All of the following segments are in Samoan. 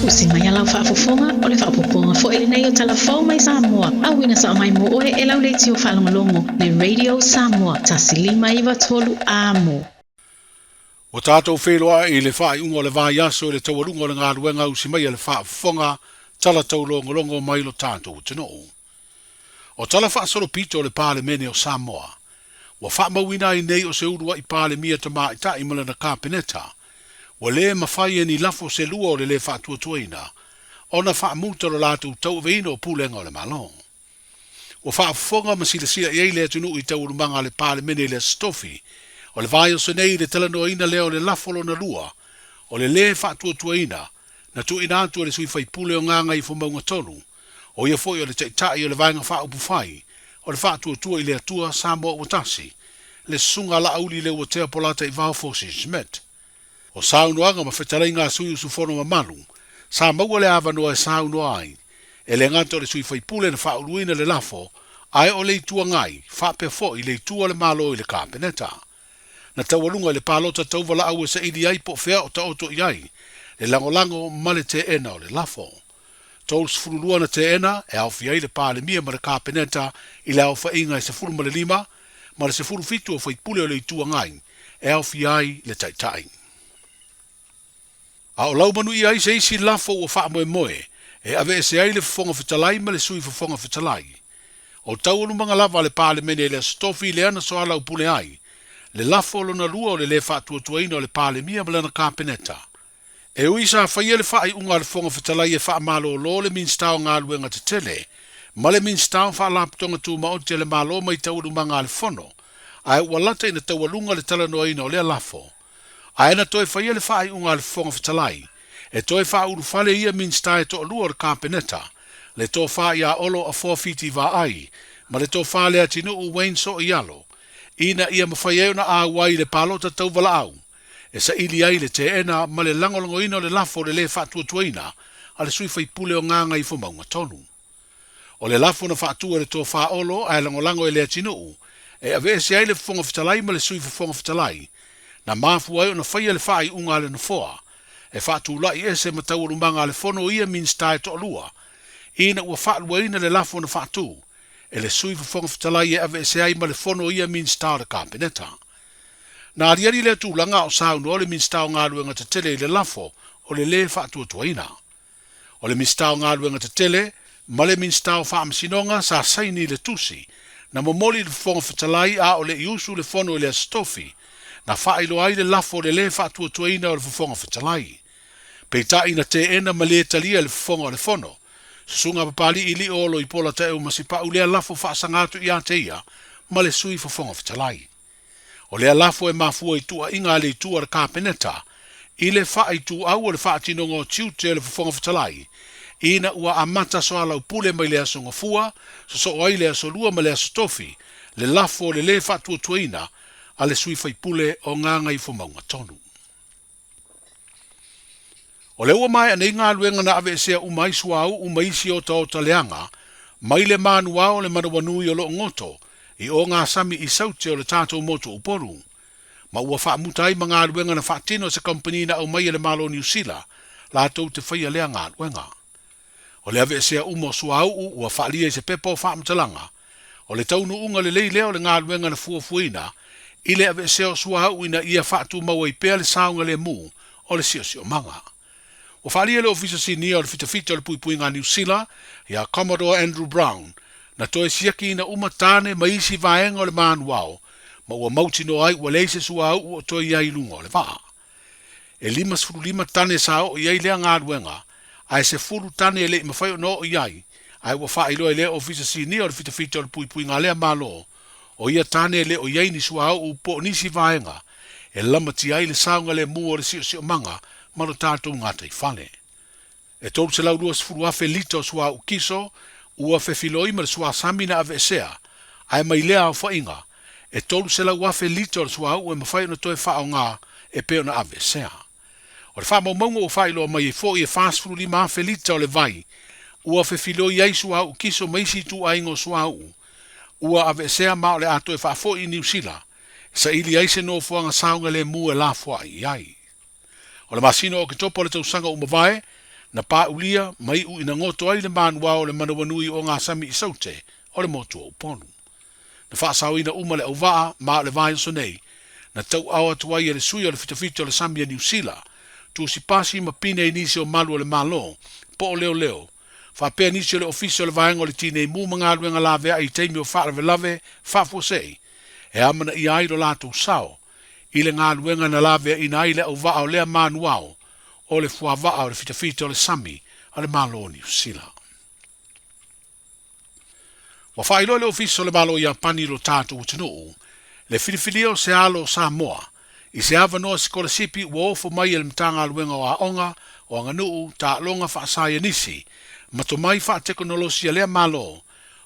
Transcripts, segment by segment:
Usi mai a lau faafofoga, o le faaopoopoga foi lenei o Tala Fou mai Samoa, auina sao mai mo oe e lau leitio faalogologo, le Radio Samoa 1593 Amo. Ua tatou feiloai i le faaiuga o le vaiaso i le taualuga o le galuega usi mai a le faafofoga tala taulogologo mai lo tatou atunuu. O tala faasolopito o le Palemene o Samoa, ua faamauina ai nei o se uluai Palemia tamaitai ma lana Kapeneta, ua le mafai e ni lafo se lua o le lē faatuatuaina ona faamuta lo latou tauaveina o pulega o le Malo. Ua faafofoga ma silasila i ai le atunuu i taualumaga a le Palemene i le Aso Tofi o le vaiaso nei i le talanoaina lea o le lafo lona lua o le lē faatuatuaina na tuuina atu e le sui faipule o Gagaifomauga 3, o ia foi o le Taitai o le Vaega Faaupufai o le Faatuatua i le Atua Samoa Ua Tasi, le Susuga a Laauli Leuatea Polataivao Fosi Schmidt. O saunoaga ma fetalaiga a sui usufono mamalu sa maua le avanoa e saunoa ai, e le gata o le sui faipule na faauluina le lafo, ae o le Itu Agai, faapea foi le Itu a le Malo i le Kapeneta. Na taualuga i le palota tauvalaau e saili ai po o fea o taoto i ai le lagolago ma le teena o le lafo. 32 na teena e aofia ai le Palemia ma le Kapeneta i le aofaiga e 15 ma le 17 o faipule o le Itu Agai e aofia ai le Taitai. A o laumanuia ai se isi lafo ua faamoemoe e aveese ai le Fofoga Fetalai ma le Sui Fofoga Fetalai. O taualumaga lava a le Palemene i le Aso Tofi lea na soalaupule ai le lafo lona lua o le lē faatuatuaina o le Palemia ma lana Kapeneta. E ui sa faia le faaiuga a le Fofoga Fetalai e faamalolo le Minisita o Galuega Tetele ma le Minisita o Faalapotopotoga Tumaoti a le Malo mai taualumaga a le Fono, ae ua lata ina taualuga le talanoaina o lea lafo. Ae na toe faia le faaiuga a le Fofoga Fetalai e toe faaulufale ia Minisita e toalua o le Kapeneta, le Tofa ia Olo Afoa Fiti Vaai ma le Tofa Leatinuu Wayne Sooialo, ina ia mafai ai ona auai i le palota tauvalaau e saili ai le teena ma le lagolagoina o le lafo o le lē faatuatuaina a le sui faipule o Gagaifomauga 3. O le lafo na faatu e le Tofa Olo ae lagolago e Leatinuu e aveese ai le Fofoga Fetalai ma le Sui Fofoga Fetalai, na mafua ai ona faia le faaiuga a le Nofoa e faatulai ese ma taualumaga a le Fono ia Minisita e toalua ina ua faaluaina le lafo na faatu e le Sui Fofoga Fetalai e aveese ai ma le Fono ia Minisita o le Kapeneta. Na aliali lea tulaga a o saunoa le Minisita o Galuega Tetele i le lafo o le lē faatuatuaina. O le Minisita o Galuega Tetele ma le Minisita o Faamasinoga sa saini i le tusi na momoli i le Fofoga Fetalai a o le i usu le Fono i le Aso Tofi, na faailoa ai le lafo o le lē faatuatuaina o le Fofoga Fetalai. Peitai na teena ma lē talia e le Fofoga o le Fono, Susuga Papali'i Li'o Oloipola Taeu Masipa'u lea lafo faasaga atu ia te ia ma le Sui Fofoga Fetalai. O lea lafo e mafua i tuuaiga a le itu a le Kapeneta i le faaituau o le faatinoga o tiute o le Fofoga Fetalai ina ua amata soalaupule mai le Aso Gafua, sosoo ai le Aso Lua ma le Aso Tofi, le lafo o le lē faatuatuaina a le sui faipule o Gagaifomauga 3. O lea ua maea nei galuega na aveesea uma ai suauu ma isi otaota leaga mai le manuao o le manawanui o loo goto i ogasami i Saute o le tatou motu o Upolu, ma ua faamuta ai ma galuega na faatino e se kamupani na aumai e le Malo o Niu Sila latou te faia lea galuega. O le aveesea uma o suauu ua faalia i se pepa o faamatalaga, o le taunuuga lelei lea o le galuega na fuafuaina i le aveesea o suauu ina ia faatumau ai pea le saogalemu o le siosiomaga. Ua faalia le Ofisa Sinia o le Fitafita o le Puipuiga a Niu Sila ia Commodore Andrew Brown na toe siakiina uma tane ma isi vaega o le manuao ma ua mautinoa ai ua leai se suauu o toe i ai i luga o le vaa. E 55 tane sa oo i ai lea galuega, ae 10 tane e le i mafai ona oo i ai, ae ua faailoa e lea Ofisa Sinia o le Fitafita o le Puipuiga a lea Malo, o ia tane e le o i ai ni suauu po o nisi vaega e lamatia ai le saogalemu o le siosiomaga ma lo tatou gataifale. E 320,000 lita o suauu kiso ua fefiloi ma le suasami na aveesea, ae mai lea aofaiga, e 300,000 lita o le suauu e mafai ona toe faaaoga e pei ona aveesea. O le faamaumauga ua faailoa mai ai foi e 45,000 lita o le vai ua fefiloi ai suauu kiso ma isi ituaiga o suauu ua aveesea ma o le a toe faafoi i Niu Sila e saili ai se nofoaga saogalemu e lafoai i ai. O le masina o Oketopa o le tausaga ua mavae, na pāulia ma iʻu ina goto ai le manuao o le manawanui o gasami i Saute o le motu o Upolu. Na faasaoina uma le auvaa ma o le vaiaso nei na tauaao atu ai e le sui o le fitafita o le sami a Niu Sila, tusi pasi ma pine i nisi o malu o le Malo, po o leoleo, faapea nisi o le Ofisa o le Vaega o le Tinei Mu ma Galuega Laveai i taimi o faalavelave faafuasei e amanaia ai lo latou sao i le galuega na laveaina ai le auvaa o lea manuao o le fuavaa o le fitafita o le sami a le Malo o Niu Sila. Ua faailoa e le Ofisa o le Malo o Iapani i lo tatou atunuu le filifilia o se alo o Samoa i se avanoa sikolasipi ua ofo mai e le Matagaluega o Aoga, o Aganuu, Taaloga Faasaienisi ma Tomai Faatekonolosi a lea Malo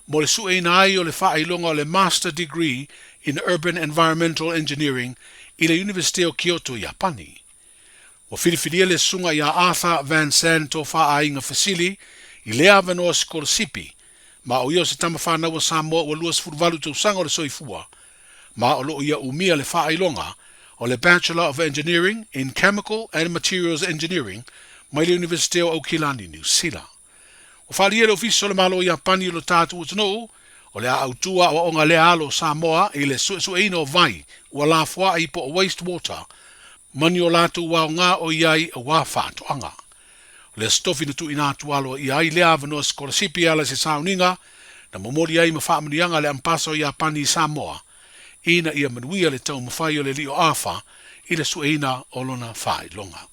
mo le sueina ai o le faailoga o le Master Degree in Urban Environmental Engineering i le Iunivesite o Kyoto i Iapani. Ua filifilia le susuga ia Arthur Van San Tofa-Aiga Fesili i lea avanoa sikolasipi, ma o ia o se tama fanau a Samoa ua 28 tausaga o le soifua, ma o lo o ia umia le faailoga o le Bachelor of Engineering in Chemical and Materials Engineering mai le Iunivesite o Aukilani, Niu Sila. Ua faaalia e le Ofisa o le Malo o Iapani i lo tatou atunuu, o le a autu aoaoga lea alo o Samoa i le suesueina o vai ua lafoai po o waste water ma ni o latou aoga o i ai aua faatoaga. O le Aso Tofi na tuuina atu aloaia ai lea avanoa sikolasipi e ala i se sauniga na momoli ai ma faamanuiaga a le Ampasa o Iapani i Samoa ina ia manuia le taumafai o le alii o Afa i le sueina o lona faailoga.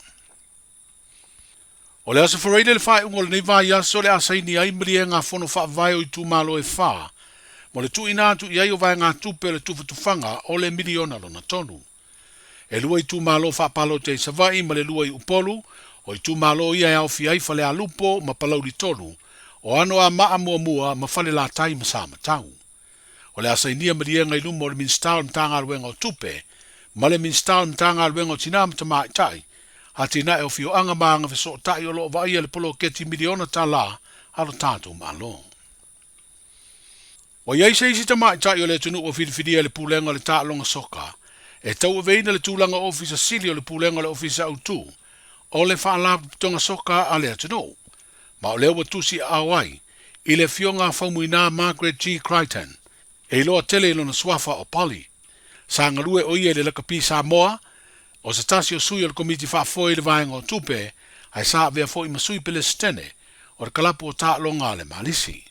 O le Aso Faraile le faaiuga o lenei vaiaso o le a saini ai maliega fono faavae o itumalo e fa mo le tuuina atu i ai o vaegatupe o le tufatufaga o le miliona lona tolu. E lua itumalo faapalota i Savaii ma le lua i Upolu, o itumalo ia e aofia ai Falealupo ma Palauli 3, o Anoamaa muamua ma Falelatai ma Samatau. O le a sainia maliega i luma o le Minisita o le Matagaluega o Tupe ma le Minisita o le Matagaluega o Tina ma Tamaitai, Atinae o Afioaga ma Agafesootai o lo o vaaia le poloketi miliona tala a lo tatou Malo. Ua i ai se isi tamaitai o le atunuu ua filifilia e le Pulega o le Taaloga Soka e tauaveina le tulaga Ofisa Sili o le Pulega o le Ofisa Autu o le Faalapotopotoga Soka a le atunuu, ma o lea ua tusi aao ai i le Afioga a Faumuina Margaret G. Crichton, e iloa tele i lona suafa o Polly. Sa galue o ia i le Lakapi Samoa, o se tasi o sui o le Komiti Faafoe i le Vaega o Tupe, ae sa avea foi ma sui Pelesitene o le Kalapu o Taaloga a le Malisi.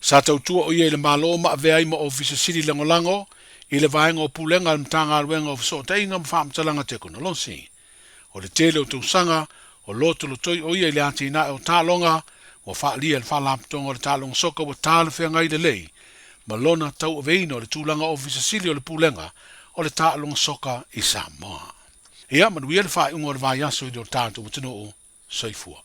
Sa tautua o ia i le Malo ma avea ai ma Ofisa Sili Lagolago i le Vaega o Pulega a le Matagaluega o Fesootaiga ma Faamatalaga Tekonolosi. O le tele o tausaga o lotolotoi o ia i le atinae o taaloga, ua faaalia e le Faalapotopotoga o le Taaloga Soka ua talafeagai lelei ma lona tauaveina o le tulaga Ofisa Sili o le Pulega o le Taaloga Soka i Samoa. Ia manuia le faaiuga o le vaiaso i lo tatou atunuu. Soifua.